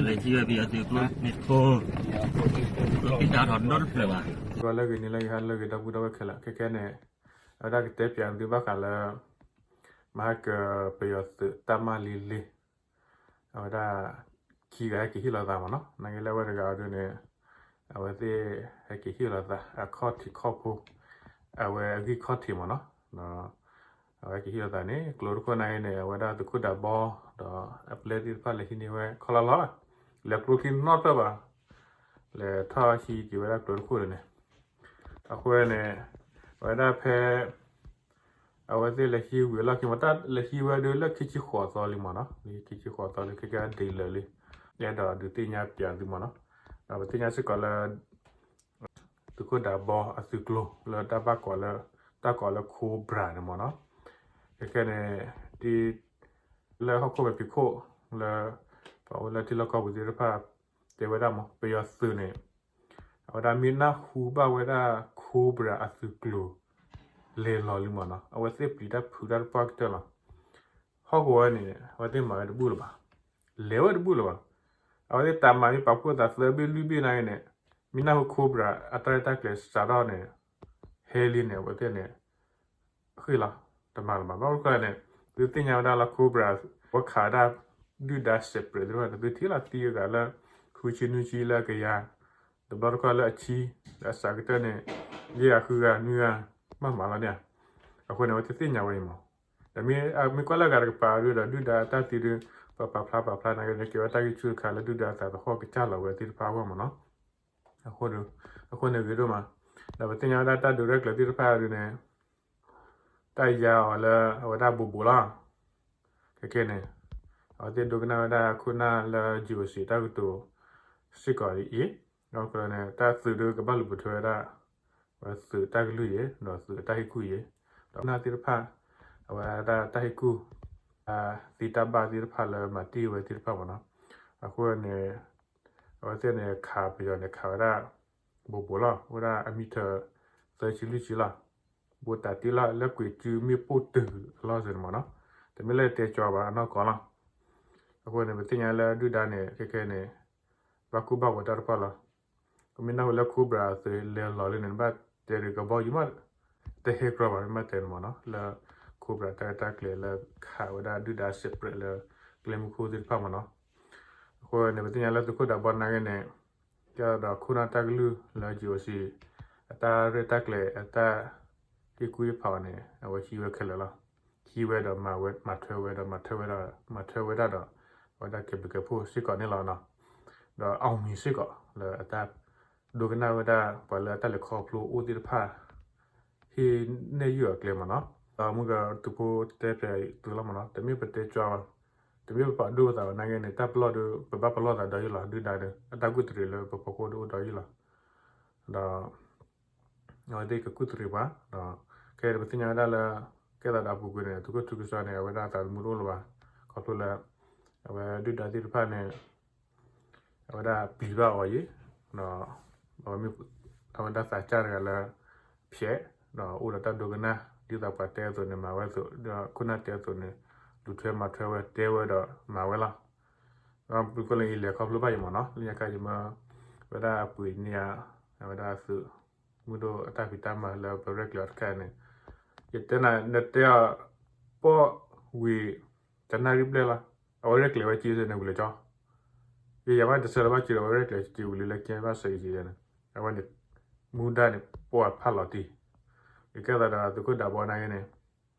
လဲၤဟံးဝဲပယီၤသုးကျိမ့ၢ်တခိၣ်, ကျိဖံးတၢ်ထီၣ်နီတဖျၢၣ်ဘၣ်. ဂီၤလၢအဂ့ၤ နံၤလၢအဂ့ၤ ဟါလၢအဂ့ၤ ဒီပုၢ်ဒီဝဲၢ်ခဲလၢာ်, ခဲကဲန့ၣ် အဝဲဒၣ်ကတဲပၠးသုဘၣ်ဃးလၢ မဟါကၢၤပယီၤသုးတၢ်မၤလံၤလံၤ အဝဲဒၣ် ခံဂၤဟဲက့ၤဟ့ၣ်လီၤသးမ့ၢ်နီၤ, နာ်က့လၢအဝဲတဂၤအံၤဒုန့ၣ် အဝဲသ့ၣ်ဟဲက့ၤဟ့ၣ်လီၤသး အခီၣ်ထံးခီၣ်ဖိ, အဝဲအဂံၢ်ခီၣ်ထံးမ့ၢ်နီၤ, ဒီး အဝဲက့ၤဟ့ၣ်လီၤသးန့ၣ် ကျိတခိၣ်နာ်က့န့ၣ် အဝဲဒၣ်သုးခိၣ်ဒးဘီ ဒီးအပျဲၢ်သ့ၣ်တဖၣ်လဲၤဟံးန့ၢ်ဝဲခီလီလီၤ, လဲၤကျိချံနီတဖျၢၣ်ဘၣ်, လဲၤထီၣ်ဟံးက့ၤဝဲဒၣ်ကျိတခိၣ်န့ၣ်, အဃိန့ၣ် အဝဲဒၣ်ဖဲ အဝဲသ့ၣ်လဲၤဟံးဝံၤအလီၢ်ခံမ့ၢ် တၢ်လဲၤဟံးဝဲဒုးလၢခံဆံဃိးသီလံမ့ၢ်နီၤ, လၢခံဆံဃိးသီလံ ခဲကဲဒ်လဲၣ်လံ, အဲၣ်ဒိးဒုးသ့ၣ်ညါပၠးသုမ့ၢ်နီၤ, ဒီးပသ့ၣ်ညါစ့ၢ်ကီးလၢ သုးခိၣ်ဒးဘီအသုးကျိၤလၢတၢ်ဘၣ်ကိးလၢ တၢ်ကိးလၢ Cobra န့ၣ်မ့ၢ်နီၤ, ခဲကဲန့ၣ် ဒ် လၢဟီၣ်ခိၣ်မဲာ်ဖံးခိၣ် လၢ ပှၤအိၣ်လၢထံလီၢ်ကီၢ်ပူၤသ့ၣ်တဖၣ် တဲဝဲဒၣ်မ့ၢ် ပယီၤသုးန့ၣ် အဝဲဒၣ်မ့ၢ်နၢ်ဟူဘၣ်ဝဲဒၣ် Cobra အသုးကျိၤ လဲၤလီၤလံမ့ၢ်နီၤ, အဝဲသ့ၣ်ပျံၤတၢ်ဖုးတၢ်တပှၢ်ကတၢၢ်လီၤ. ဟီၣ်ကဝီၤဝဲန့ၣ် အဝဲသ့ၣ်မၤဝဲတဘူၣ်လၢၤဘၣ်, လဲၤဝဲတဘူၣ်လၢၤဘၣ်, အဝဲသ့ၣ်တၢ်မၤမ့ၢ်ပာ်ဖှိၣ်သးသၢဘ့ၣ်လွံၢ်ဘ့ၣ်နာ်က့န့ၣ် မ့ၢ်နၢ်ဟူ Cobra အတၢ်ရဲၣ်တၢ်ကျဲၤစးထီၣ်န့ၣ် ဟဲလံန့ၣ် အဝဲသ့ၣ်န့ၣ် ဃ့ၢ်လီၤ, တမၤလၢၤဘၣ်. ဘၣ်မနုၤဃိလဲၣ်န့ၣ် သုသ့ၣ်ညါဝဲဒၣ်လၢ Cobra အဝဲခးဝဲဒၣ် ဒုၣ်ဒါ separate သ့ၣ်တဖၣ်န့ၣ် သုထံၣ်လီၤတံၢ်အဂၤလၢ ဃုဆံနွံဆံလၢအကယၤ, တဘျီတခီၣ်လၢအဆံ, ဒီးအစှၤကတၢၢ်န့ၣ် ယဲၢ်ဂၤဃုဂၤနွံဂၤ ဘၣ်မၤလီၤန့ၣ်ဧါ. အဃိန့ၣ် အဝဲသ့ၣ်သ့ၣ်ညါဝဲအံၤမ့ၢ်, ဒီးမ့ၢ်ကွၢ်လၢအဂၤတကပၤဒုဒီး ဒုၣ်ဒါအတၢ်သံဒု ပှၤပာ်ဖျါပာ်ဖျါနာ်က့န့ၣ် ကဲဝဲတၢ်ဂံၢ်ဆူၣ်တခါလၢဒုၣ်ဒါအသးသဟီၣ်ကစၢ်လီၤဝဲသ့ၣ်တဖၣ်အဂီၢ်မ့ၢ်နီၤ. အဃိန့ၣ်ဂ့ၤဒိၣ်မး, ဒီးပသ့ၣ်ညါဝဲဒၣ်တၢ်ဒုးရဲၣ်ကျဲၤသ့ၣ်တဖၣ်ဒုန့ၣ် တၢ်ယါအီၤလၢအဝဲဒၣ်ဘူးဘူးလီၤ. ခဲကဲန့ၣ် အဝဲသ့ၣ်ဒိကနၣ်ဝဲဒၣ်ခိၣ်နၢ်လၢ GOC တၢ်ကတိၤစ့ၢ်ကီးအံၤ, ဒီးန့ၣ် တၢ်သုးဒုကဘၣ်လူၤပိာ်ထွဲဝဲဒၣ် ဝဲသုးတၢ်ကလုၢ်ယဲၤ ဒီးသုးတၢ်ဟ့ၣ်ကူၣ်ယဲၤ, ဒီးခိၣ်နၢ်သ့ၣ်တဖၣ် အဝဲဒၣ်တၢ်ဟ့ၣ်ကူၣ် သံတၢ်ဘၣ်သ့ၣ်တဖၣ်လၢမၤတ့ၢ်ဝဲသ့ၣ်တဖၣ်မ့ၢ်နီၤ. အဃိန့ၣ် အဝဲသ့ၣ်န့ၣ်ခးပယီၤန့ၣ် ခးဝဲဒၣ် ဘူးဘူးလီၤ, အိၣ်ဝဲဒၣ်အမံထၢၣ် သၢဆံလွံၢ်ဆံလီၤ. ဘူးတၢ်တ့လီၤလၢကွံာ်စုမ့ၣ်ပိၢ်တုၤအလီၢ်စ့ၢ်န့ၣ်မ့ၢ်နီၤ, တမ့ၢ်လၢတဲကၠီဘၣ် အနီၢ်ကီၢ်လီၤ. အဃိန့ၣ် ပသ့ၣ်ညါလၢဒုၣ်ဒါန့ၣ် ခဲကဲန့ၣ် ဘၣ်ကူၣ်ဘၣ်ဝဲတၢ်တဖၣ်လီၤ. ကမ့ၢ်နၢ်ဟူလၢ Cobra သုးလဲၤလီၤလံန့ၣ် နဘၣ်တဲဒုးကဘီယူၤမး တဟဲကြီဘၣ် မ့ၢ်ဘၣ်တဲန့ၣ်မ့ၢ်နီၤ လၢ Cobra တၢ်ရဲၣ်တၢ်ကျဲၤလၢခးဝဲဒၣ်ဒုၣ်ဒါ separate လၢကျဲမုၢ်ခိၣ်သ့ၣ်တဖၣ်မ့ၢ်နီၤ. အဃိန့ၣ် ပသ့ၣ်ညါလၢသုးခိၣ်ဒးဘီနာ်က့န့ၣ် ကဲဒီးခိၣ်နၢ်တၢ်ကလုၢ်လၢ GOC အတၢ်ရဲၣ်တၢ်ကျဲၤအတၢ်ဟ့ၣ်ကူၣ်ဟ့ၣ်ဖးအီၤန့ၣ် အဝဲဟံးဝဲခဲလၢာ်လီၤ. ဟံးဝဲဒီးမၤဝဲ မၤထွဲဝဲဒီး မၤထွဲဝဲဒၣ် မၤထွဲဝဲဒၣ်ဒီး အဝဲဒၣ်ကဲဘျုးကဲဖှိၣ်စ့ၢ်ကီးန့ၣ်လီၤနီၤ. ဒီး အောင်မြင် စ့ၢ်ကီး လၢအတၢ်ဒိကနၣ်ဝဲဒၣ် ပှၤလၢအတၢ်လဲၤခီဖျိအိၣ်သ့ၣ်တဖၣ် ဟ့ၣ်နဲၣ်ယုၢ်အကျဲမ့ၢ်နီၤ. ဒီးမုၢ်ကတုၤဖိတဲပျးသုလီၤမ့ၢ်နီၤ, တမ့ၢ်ပတဲကၠီဘၣ်, တမ့ၢ်ပပာ်ဒိၣ်ပသးဘၣ်နာ်က့န့ၣ် တၢ်ပလီၢ်ဒုး ပဘၣ်ပလီၢ်သးဒီးယုၢ်လီၤ. ဒုၣ်ဒါဒီး အတၢ်ကူၣ်တရံးလၢပဖီခိၣ်ဒုးအိၣ်ဒီးယုၢ်လီၤ. ဒီး အဝဲသ့ၣ်ကကူၣ်တရံးပှၤ, ဒီး ခဲအံၤပသ့ၣ်ညါဝဲဒၣ်လၢ ကဲသးဒီးအပူၤကွံာ်န့ၣ် သုးခိၣ်ထူကစီန့ၣ် အဝဲဒၣ်အသးသမူတအိၣ်လၢၤဘၣ်, ခီဖျိလၢ အဝဲဒုၣ်ဒါသ့ၣ်တဖၣ်န့ၣ် အဝဲဒၣ်ပျံၤဘၣ်အီၤယံၤ, ဒီး အဝဲဒၣ်သးစၢ်တဂၤလၢ ဖျဲး, ဒီးအိၣ်ဒီးတၢ်ဒိကနၣ် ဒ်သိးပှၤတဲအသိးန့ၣ် မၤဝဲအသိး ဒီးခိၣ်နၢ်တဲအသိးန့ၣ် လူၤထွဲမၤထွဲဝဲ တဲဝဲဒီးမၤဝဲလီၤ. ဒီးပူၤကွံာ်လၢယလဲၤခီဖျိဘၣ်ယံၤမ့ၢ်နီၤ, လၢညါခါယမၢ ဝဲဒၣ်အပှ့ၤန့ၢ်ဧါ, အဝဲဒၣ်သုး မုၢ်ဒိၣ်အတၢ်ဖံးတၢ်မၤလၢပရဲၣ်ကျဲၤအီၤတခါန့ၣ်, ယတဲနၤ နတဲအီၤ ပီၣ်ဝံၤ တနၣ်ရံၣ်ဘျဲၣ်လီၤ, အဝဲရဲၣ်ကျဲၤဝဲက့ၤစ့ၢ်န့ၣ်ဝံၤလၢကၠီ, ယယၤဘၣ်တဆၢလၢၤဘၣ်စ့ၢ်ဒီး အဝဲရဲၣ်ကျဲၤက့ၤဝံၤလၢကၠီဘၣ်စၢၤအံၤန့ၣ်, အဝဲန့ၣ် မူဒါန့ၣ် ပီၣ်ဖးလီၤတံၢ်, ယကဲသးဒီးသုးခိၣ်ဒးဘီနာ်က့န့ၣ်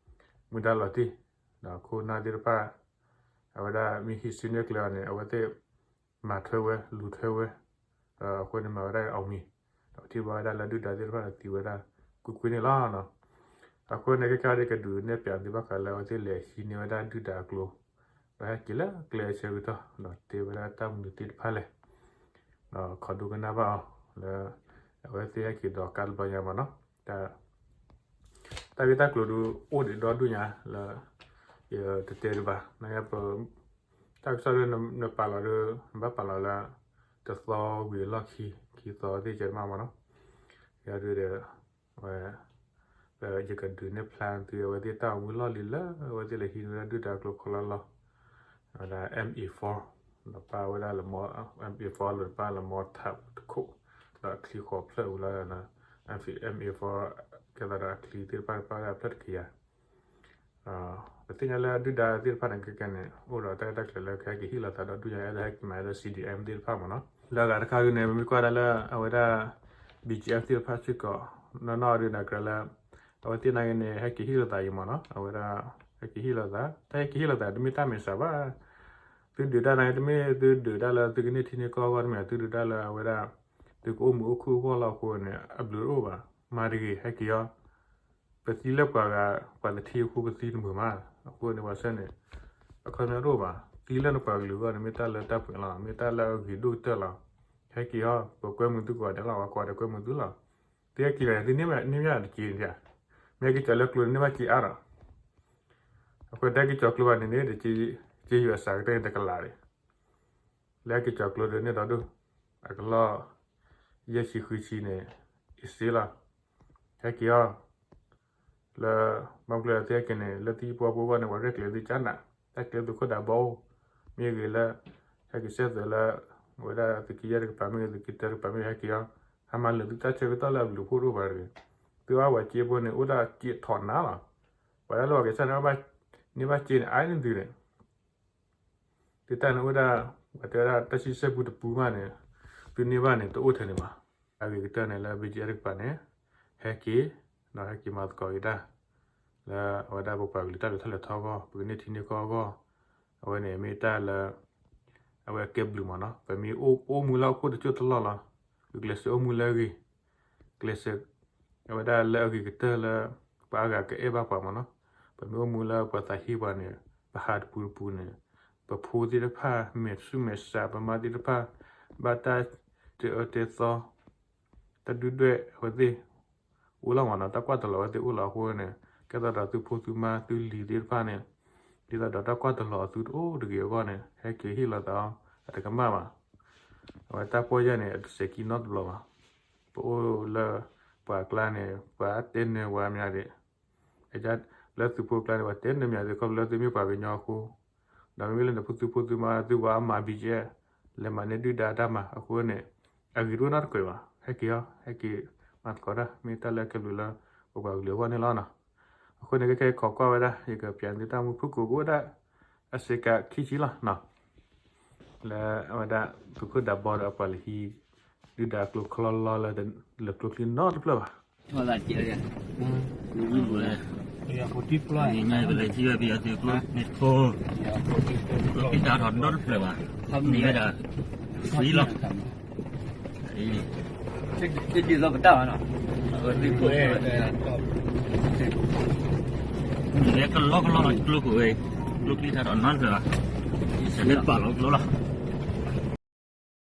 မူဒါလီၤတံၢ်, ဒီးခိၣ်နၢ်သ့ၣ်တဖၣ် အဝဲဒၣ်မ့ၢ်ဟံးစုနဲၣ်ကျဲအီၤန့ၣ် အဝဲသ့ၣ် မၤထွဲဝဲ လူၤထွဲဝဲ, ဒီးအဃိန့ၣ်မၤဝဲဒၣ် အောင်မြင်, ဒီးထံၣ်ဘၣ်ဝဲဒၣ်လၢဒုၣ်ဒါသ့ၣ်တဖၣ်န့ၣ်သံဝဲဒၣ် ကွ့ၢ်ကွ့ၢ်န့ၣ်လီၤ. အဃိန့ၣ် ခဲခါဒ်ကဒုးနဲၣ်ပၠးသုဘၣ်ဃးလၢအဝဲသ့ၣ်လဲၤဟံးန့ၢ်ဝဲဒၣ်ဒုၣ်ဒါအကျိၤ, ဒီးဟဲက့ၤလၢကျဲအဆၢကတီၢ် ဒီးတဲဝဲဒၣ်တၢ်မနုၤသ့ၣ်တဖၣ်လဲၣ်, ဒီးခိးဒိကနၣ်ဘၣ်အီၤလၢ အဝဲသ့ၣ်ဟဲက့ၤဒီးကါတဘျီညါမ့ၢ်နီၤ, တၢ်ဂ့ၢ်တၢ်ကျိၤဒုးအိၣ်ဒံးဒီဒူၣ်ညါလၢ ယတတဲဒံးဘၣ်, နပ တၢ်ကစီၣ်ဒုးနပာ်လီၤဒုး နဘၣ်ပာ်လီၤလၢ တသီဝံၤအလီၢ်ခံ ခံသီသ့ၣ်ကဲတမံၤမ့ၢ်နီၤ, ယၤဒုးဒီး ဝဲ ယကဒုးနဲၣ်ဖျါသု အဝဲသ့ၣ်တၢ်အိၣ်မူလီၢ်လံၤလၢ အဝဲသ့ၣ်လဲၤဟံးန့ၢ်ဝဲဒၣ်ဒုၣ်ဒါကျိၤခီလီလီၤ, ဝဲဒၣ် M A four ဒီးပာ်ဝဲဒၣ်လၢ M A four လၢပာ်လၢ mortar တခိၣ်, ဒီးအချံဃိးဖျၢၣ်ဝံၤလီၤ, M A four ကဲသးဒီးအချံသ့ၣ်တဖၣ်န့ၣ် ပာ်ဝဲဒၣ်ဖျၢၣ်တကယၤ. ပသ့ၣ်ညါလၢဒုၣ်ဒါသ့ၣ်တဖၣ်န့ၣ် ခဲကနံၣ်န့ၣ် အိၣ်ဒီးတၢ်ရဲၣ်တၢ်ကျဲၤလၢကဟဲက့ၤဟ့ၣ်လီၤသးဒီးဒုၣ်ဒါ အဲၣ်ဒိးဟဲက့ၤမၤအဲၣ်ဒိး C D M သ့ၣ်တဖၣ်မ့ၢ်နီၤ. လၢအဂၤတခါဒုန့ၣ် ပမ့ၢ်ကွၢ်ဒၣ်လၢအဝဲဒၣ် B G F သ့ၣ်တဖၣ်စ့ၢ်ကီး နီၢ်နီၢ်ဒုန့ၣ် ကြၢးလၢ အဝဲသ့ၣ်နာ်က့န့ၣ် ဟဲက့ၤဟ့ၣ်လီၤသးအံၤမ့ၢ်နီၤ, အဝဲဒၣ် ဟဲက့ၤဟ့ၣ်လီၤသး, တၢ်ဟဲက့ၤဟ့ၣ်လီၤသး တမ့ၢ်တၢ်မဲာ်ဆှးဘၣ်. သုဒုးတၢ်နာ်က့ တမ့ၢ်သုဒုးတၢ်လၢသုကန့ၢ်ထံန့ၢ်ကီၢ်အဂီၢ်, တမ့ၢ်သုဒုးတၢ်လၢအဝဲဒၣ် သုကအိၣ်မုာ်အိၣ်ခုၣ်အဂီၢ်လီၤ. အဃိန့ၣ် အဘျုးတအိၣ်ဘၣ်, မၤတဂ့ၤ ဟဲက့ၤအီၤ. ပသံလၢပှၤဂၤ ပှၤတထံအဃိ ပသံတမုာ်မး. အဃိန့ၣ် ပှၤဆၢန့ၣ် အခီပညီတအိၣ်ဘၣ်. သံလၢနပှၤကလုာ်အဂီၢ်န့ၣ် မ့ၢ်တၢ်လၢတၢ်ပှဲၤလီၤ, မ့ၢ်တၢ်လၢအဂ့ၤဒိၣ်ကတၢၢ်လီၤ. ဟဲက့ၤအီၤ, ပကွဲမုာ်သုကိးဂၤဒဲးလီၤ, ပှၤကိးဂၤဒဲးကွဲမုာ်သုလီၤ. သုဟဲက့ၤလီၤန့ၣ် သုန့ၢ်ဘၣ်တက့ၢ်, မ့ၢ်ဟဲက့ၤကၠီၤလၢကျိန့ၣ် န့ၢ်ဘၣ်က့ၢ်အါဒီး အဃိတၢ်ဟဲက့ၤကၠီၤကျိဘၣ်န့ၣ်န့ၣ် တက့ၢ်ယွၤစးကတၢၢ်န့ၣ် တကလးဒံး. လၢဟဲက့ၤကၠီၤကျိဒီးန့ၣ်ဒီဒူၣ် အကလီၢ် ယဲၢ်ဆံဃုဆံန့ၣ် အ့စ့လီၤ. ဟဲက့ၤအီၤ လၢ ဘၣ်မနုၤလၢသုဟဲက့ၤန့ၣ် လၢသုဟံၣ်ဖိဃီဖိအဂီၢ်န့ၣ် ပှၤရဲၣ်ကျဲၤသုကနၣ်, တၢ်ကျဲသုးခိၣ်ဒးဘီအိၣ်, မ့ၢ်ဂ့ၤလၢ ဟဲက့ၤဆဲးသွဲးလၢ အဝဲဒၣ်သုးက့ယဲၢ်တကပၤ မ့ၢ်ဂ့ၤ သုးက့တၢတကပၤ မ့ၢ်ဟဲက့ၤအီၤ, ဟးမၤလၢာ်သုတၢ်ဆၢကတီၢ်လၢအဘျုးအဖှိၣ်တအိၣ်ဘၣ်တဂ့ၤ. သုအီၣ်ပှၤစ့ဖိန့ၣ် အိၣ်ဒၣ်စ့ထီၣ်နါလီၤ. ပှၤလၢလီၤက့ၤဆၣ်န့ၣ် အီၣ်ဘၣ်န့ၢ်ဘၣ်စ့န့ၣ် အါန့ၢ်သုန့ၣ် သုတၢ်န့ၣ်အိၣ်ဒၣ် ပှၤတဲဝဲဒၣ်တၢ်စံးဆၢပူတပူမးန့ၣ် သုန့ၢ်ဘၣ်န့ၣ် တအိၣ်ထဲန့ၣ်ဘၣ်. အဂ့ၤကတၢၢ်န့ၣ်လၢ ဘံၣ်ကၠဲတကပၤန့ၣ် ဟဲက့ၤ ဒီးဟဲက့ၤမၤသကိးက့ၤတၢ် လၢအဝဲဒၣ်ပပှၤကလုာ်တၢ်လဲၤထီၣ်လဲၤထီအဂီၢ် ပကန့ၢ်ထံန့ၢ်ကီၢ်အဂီၢ်, အဝဲန့ၣ်မ့ၢ်တၢ်လၢ အဝဲအကဲဘျုးမးနီၤ. ပမ့ၢ်အိၣ်အိၣ်မူလၢဟီၣ်ခိၣ်တစိၢ်တလီၢ်လီၤ. ပကျဲးစၢးအိၣ်မူလၢအဂ့ၤ, ကျဲးစၢး အဝဲဒၣ်လၢအဂ့ၤကတၢၢ်လၢ ပှၤအါဂၤကအဲၣ်ဘၣ်ပှၤမးနီၤ. ပမ့ၢ်အိၣ်မူလၢပှၤသးဟ့ပှၤန့ၣ် ပဟးတပူၤတပူၤန့ၣ် ပဖိသ့ၣ်တဖၣ် မဲာ်ဆူၣ်မဲာ်ဆါ ပမါသ့ၣ်တဖၣ် ဘၣ်တၢ်တဲအၢတဲသီ တၢ်ဒုၣ်ဒွဲၣ်အဝဲသ့ၣ် အိၣ်လီၤမးနီၤ. တၢ်ကွၢ်တလီၤအဝဲသ့ၣ်အိၣ်လီၤအဃိန့ၣ် ကဲသးဒီးသုဖိသုမါသုလံၤသ့ၣ်တဖၣ်န့ၣ် ဒ်သိးဒီးတၢ်ကွၢ်တလီၤအသုတအိၣ်တဂ့ၤအဂီၢ်န့ၣ် ဟဲက့ၤဟ့ၣ်လီၤသးအီၤ အတကမၣ်ဘၣ်. အဝဲတၢ်ပီၢ်ယၢ်န့ၣ် အတစဲးကံနီတဘျီဘၣ်. ပအိၣ်လၢပှၤကျါန့ၣ် ပှၤတဲနၢၤဝဲမးဒံး လၢသုးဖိကျါန့ၣ် ပှၤတဲနၢၤမးဒံး ခီဖျိလၢသုမ့ၢ်ပှၤကညီအဃိ, ဒီးမ့မ့ၢ်လၢနဖိသုဖိသုမါ သုဝဲအမၤ ဘံၣ်ကၠဲ လဲၤမၤန့ၢ်ဒုၣ်ဒါတၢ်မၤအဃိန့ၣ် အဂ့ၤတအိၣ်နီတကွဲးဘၣ်. ဟဲက့ၤအီၤ ဟဲက့ၤမၤသကိးတၢ် မ့ၢ်တၢ်လၢအကဲဘျုးလၢပပှၤကလုာ်အဂီၢ်န့ၣ်လီၤနီၤ. အဃိန့ၣ် ခဲခဲအံၤခိးကွၢ်ဝဲဒၣ် ယကပျးန့ၢ်တၢ်မူဖုၣ်ကိာ်ကအိၣ်ဝဲဒၣ် အစ့ကၤခံဆံလီၤနီၤ. လၢအဝဲဒၣ် သုးခိၣ်ဒးဘီဒီးအပှၤလၢဟံး ဒုၣ်ဒါကျိချီလီလၢ လၢကျိချံနီတဖျၢၣ်ဘၣ်. ပလဲၤထံၣ်ဝဲပယီၤသုးကျိန့ၣ်ထိ, ကျိချံတၢ်ထီၣ်နီတဖျၢၣ်ဘၣ်, န့ၢ်ဝဲဒၣ် free လီၤ. န့ၣ်ကလီကလီလီၤ ကျိခိၣ်ဝဲ, ကျိချံတၢ်ထီၣ်နီတဖျၢၣ်ဘၣ်, ယဆဲးလၢပာ်လီၤကျိလီၤ.